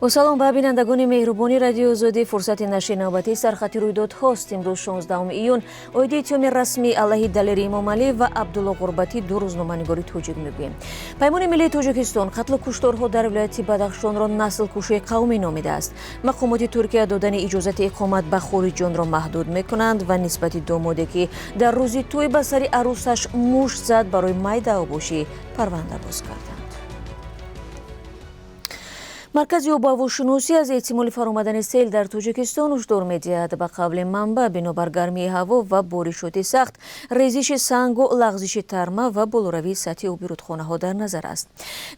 Бо салом ба бинандагони меҳрубони Радиои Озодӣ. Фурсати нашри навбатии сархати рӯйдодҳост. Имрӯз, 16 июн, оиди иттиҳоми расмӣ алайҳи Далери Эмомалӣ ва Абдулло Ғурбатӣ, ду рӯзноманигори тоҷик, мегӯем. Паймони миллии Тоҷикистон қатлу кушторҳо дар вилояти Бадахшонро наслкушии қавмӣ номидааст. Мақомоти Туркия додани иҷозати иқомат ба хориҷиёнро маҳдуд мекунанд ва нисбати домоде, ки дар рӯзи тӯй ба сари арӯсаш мушт зад, барои майдаобошӣ парванда боз карданд. Маркази обуҳавошиносӣ аз эҳтимоли фаромадани сел дар Тоҷикистон ҳушдор медиҳад. Ба қавли манбаъ, бинобар гармии ҳаво ва боришоти сахт, резиши сангу лағзиши тарма ва болоравии сатҳи оби рудхонаҳо дар назар аст.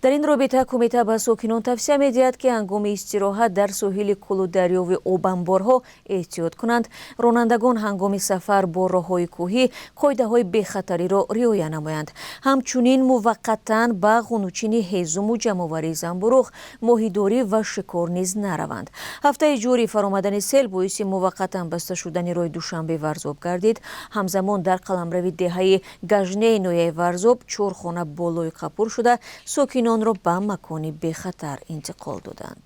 Дар ин робита кумита ба сокинон тавсия медиҳад, ки ҳангоми истироҳат дар соҳили кӯлу дарёви обамборҳо эҳтиёт кунанд. Ронандагон ҳангоми сафар бо роҳҳои кӯҳӣ қоидаҳои бехатариро риоя намоянд. Ҳамчунин муваққатан ба ғунучини ҳезуму ҷамъоварии замбуруғ, моҳидорӣ ва шикор низ нараванд. Ҳафтаи ҷорӣ фаромадани сел боиси муваққатан баста шудани роҳи Душанбе Варзоб гардид. Ҳамзамон дар қаламрави деҳаи Гажнеи ноҳияи Варзоб чор хона болои қапур шуда, сокинонро ба макони бехатар интиқол доданд.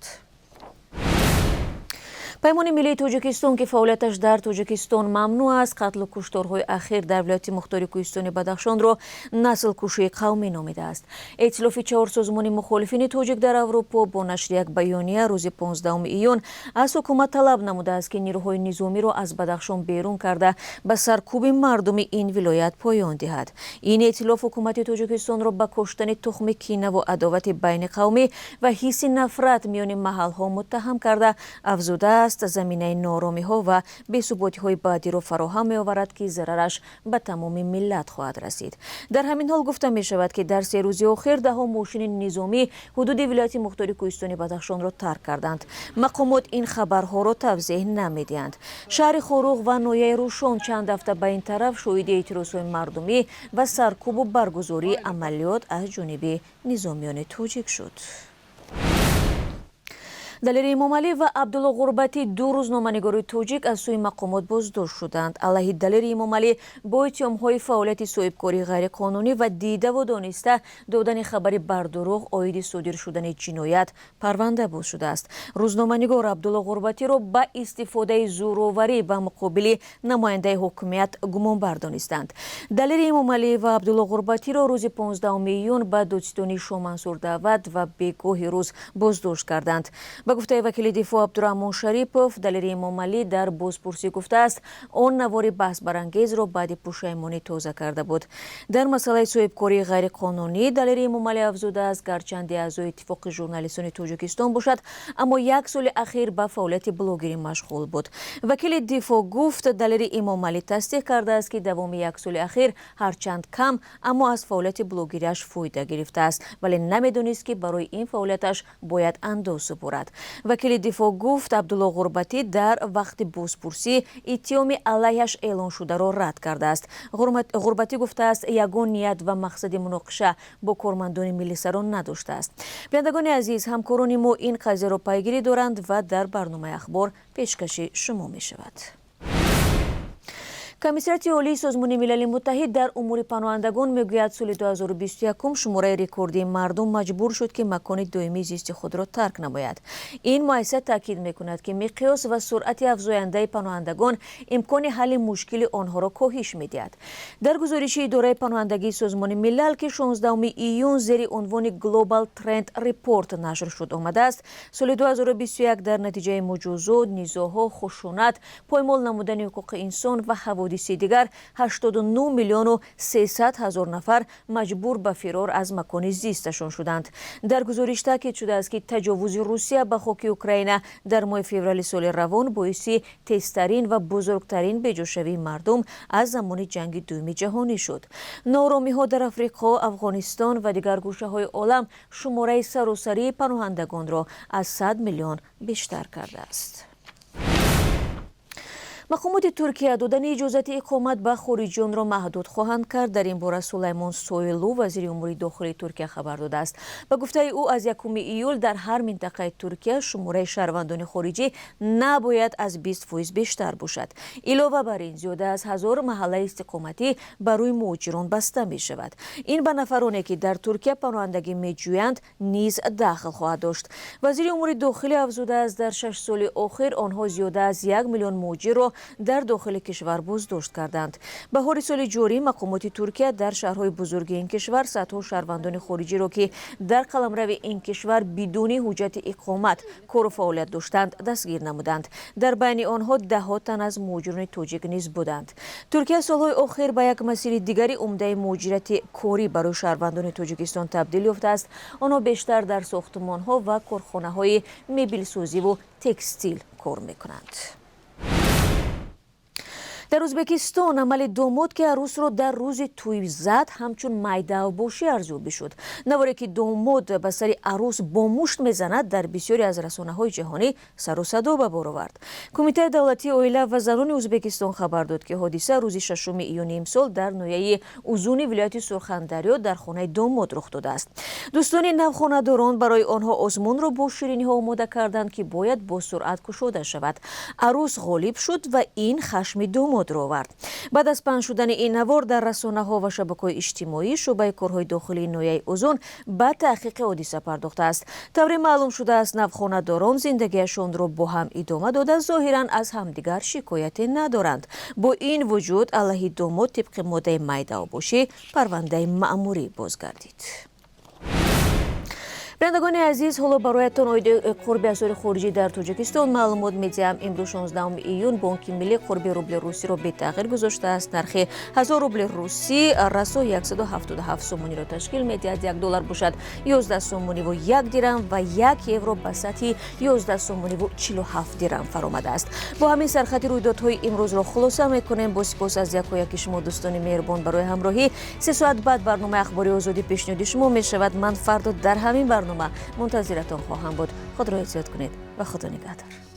Паймони миллии Тоҷикистон, ки фаъолияташ дар Тоҷикистон мамнӯъ аст, қатлу кушторҳои ахир дар вилояти мухтори кӯҳистони Бадахшонро наслкушии қавмӣ номидааст. Эътилофи чаҳор созмони мухолифини тоҷик дар Аврупо бо нашри як баёния рӯзи 15 июн аз ҳукумат талаб намудааст, ки нирӯҳои низомиро аз Бадахшон берун карда, ба саркӯби мардуми ин вилоят поён диҳад. Ин эътилоф ҳукумати Тоҷикистонро ба коштани тухми кинаву адовати байни қавмӣ ва ҳисси нафрат миёни маҳалҳо муттаҳам карда, афзудааст, заминаи нооромиҳо ва бесуботиҳои баъдиро фароҳам меоварад, ки зарараш ба тамоми миллат хоҳад расид. Дар ҳамин ҳол гуфта мешавад, ки дар 3 рӯзи охир даҳо мошини низомӣ ҳудуди вилояти мухтори кӯҳистони Бадахшонро тарк карданд. Мақомот ин хабарҳоро тавзеҳ намедиҳанд. Шаҳри Хоруғ ва ноҳияи Рӯшон чанд ҳафта ба ин тараф шоҳиди эътирозҳои мардумӣ ва саркӯбу баргузории амалиёт аз ҷониби низомиёни тоҷик шуд. Далери Эмомалӣ ва Абдулло Ғурбатӣ, ду рӯзноманигори тоҷик, аз сӯи мақомот боздошт шуданд. Алайҳи Далери Эмомалӣ бо иттиҳомҳои фаъолияти соҳибкории ғайриқонунӣ ва дидаву дониста додани хабари бардурӯғ оиди содир шудани ҷиноят парванда боз шудааст. Рӯзноманигор Абдулло Ғурбатиро ба истифодаи зӯроварӣ ба муқобили намояндаи ҳокимият гумонбар донистанд. Далери Эмомалӣ ва Абдулло Ғурбатиро рӯзи 15 июн ба додситонии Шоҳмансур даъват ва бегоҳи рӯз боздошт карданд. Ба гуфтаи вакили дифоъ Абдураҳмон Шарипов, Далери Эмомалӣ дар бозпурсӣ гуфтааст, он навори баҳсбарангезро баъди пушаймонӣ тоза карда буд. Дар масъалаи соҳибкории ғайриқонунӣ Далери Эмомалӣ афзудааст, гарчанде аъзои Иттифоқи журналистони Тоҷикистон бошад, аммо як соли ахир ба фаъолияти блогерӣ машғул буд. Вакили дифоъ гуфт, Далери Эмомалӣ тасдиқ кардааст, ки давоми як соли ахир ҳарчанд кам, аммо аз фаъолияти блогериаш фоида гирифтааст, вале намедонист, ки барои ин фаъолияташ бояд андоз супорад. Вакили дифоъ гуфт, Абдулло Ғурбатӣ дар вақти бозпурсӣ иттиҳоми алайҳаш эълоншударо рад кардааст. Ғурбатӣ гуфтааст, ягон ният ва мақсади муноқиша бо кормандони милисаро надоштааст. Бинандагони азиз, ҳамкорони мо ин қазияро пайгирӣ доранд ва дар барномаи ахбор пешкаши шумо мешавад. Комиссариати Олии Созмони Милали Муттаҳид дар умури паноҳандагон мегӯяд, соли 2021 шумораи рекордии мардум маҷбур шуд, ки макони доимии зисти худро тарк намояд. Ин муассиса таъкид мекунад, ки миқёс ва суръати афзояндаи паноҳандагон имкони ҳалли мушкили онҳоро коҳиш медиҳад. Дар гузориши Идораи паноҳандагии Созмони Милал, ки 16 июн зери унвони Global Trend Report нашр шуд, омадааст, соли 2021 дар натиҷаи муҷозот, низоъҳо, хушунат, поймол намудани ҳуқуқи инсон ва ҳаводиси дигар 89 миллиону 300 ҳазор нафар маҷбур ба фирор аз макони зисташон шуданд. Дар гузориш таъкид шудааст, ки таҷовузи Русия ба хоки Украина дар моҳи феврали соли равон боиси тезтарин ва бузургтарин беҷошавии мардум аз замони Ҷанги Дуюми Ҷаҳонӣ шуд. Нооромиҳо дар Африқо, Афғонистон ва дигар гӯшаҳои олам шумораи саросарии паноҳандагонро аз 100 миллион бештар кардааст. Мақомоти Туркия додани иҷозати иқомат ба хориҷиёнро маҳдуд хоҳанд кард. Дар ин бора Сулаймон Сойлу, вазири умури дохилии Туркия, хабар додааст. Ба гуфтаи ӯ, аз 1 июл дар ҳар минтақаи Туркия шумораи шаҳрвандони хориҷӣ набояд аз 20% бештар бошад. Илова бар ин, зиёда аз 1000 маҳаллаи истиқоматӣ барои муҳоҷирон баста мешавад. Ин ба нафароне, ки дар Туркия паноҳандагӣ меҷӯянд, низ дахл хоҳад дошт. Вазири умури дохилӣ афзудааст, дар 6 соли охир онҳо зиёда аз 1 миллион муҳоҷирро дар дохили кишвар боздошт карданд. Баҳори соли ҷорӣ мақомоти Туркия дар шаҳрҳои бузурги ин кишвар садҳо шаҳрвандони хориҷиро, ки дар қаламрави ин кишвар бидуни ҳуҷҷати иқомат кору фаъолият доштанд, дастгир намуданд. Дар байни онҳо даҳҳо тан аз муҳоҷирони тоҷик низ буданд. Туркия солҳои охир ба як масири дигари умдаи муҳоҷирати корӣ барои шаҳрвандони Тоҷикистон табдил ёфтааст. Онҳо бештар дар сохтмонҳо ва корхонаҳои мебелсозиву текстил кор мекунанд. Дар Ӯзбекистон амали домод, ки арӯсро дар рӯзи тӯй зад, ҳамчун майдаавбошӣ арзёбӣ шуд. Наворе, ки домод ба сари арӯс бо мушт мезанад, дар бисёре аз расонаҳои ҷаҳонӣ сару садо ба бор овард. Кумитаи давлатии оила ва занони Ӯзбекистон хабар дод, ки ҳодиса рӯзи 6 июни имсол дар ноҳияи Узуни вилояти Сурхандарё дар хонаи домод рух додааст. Дӯстони навхонадорон барои онҳо озмунро бо шириниҳо омода карданд, ки бояд бо суръат кушода шавад. Арӯс ғолиб шуд ва ин хашми домодро овард. Баъд аз паҳн шудани ин навор дар расонаҳо ва шабакаҳои иҷтимоӣ, шӯъбаи корҳои дохилии ноҳияи Узун ба таҳқиқи ҳодиса пардохтааст. Тавре маълум шудааст, навхонадорон зиндагиашонро бо ҳам идома дода, зоҳиран аз ҳамдигар шикояте надоранд. Бо ин вуҷуд, алайҳи домод тибқи моддаи майдаобошӣ парвандаи маъмурӣ боз гардид. Бинандагони азиз, ҳоло бароятон оиди қурби асъори хориҷӣ дар Тоҷикистон маълумот медиҳам. Имрӯз, 16 июн, Бонки Миллӣ қурби рубли русиро бетағйир гузоштааст. Нархи 1000 рубли русӣ расо 177 сомониро ташкил медиҳад, 1 доллар бошад 11 сомониву 1 дирам ва 1 евро ба сатҳи 11 сомониву 47 дирам фаромадааст. Бо ҳамин сархати рӯйдодҳои имрӯзро хулоса мекунем. Бо сипос аз яку яки шумо, дӯстони меҳрубон, барои ҳамроҳӣ. 3 соат баъд барномаи Ахбори Озодӣ пешниҳоди шумо мешавад. Ман фардо дар ҳамин барнома мунтазиратон хоҳам буд. Худро эҳтиёт кунед ва Худо нигаҳдор.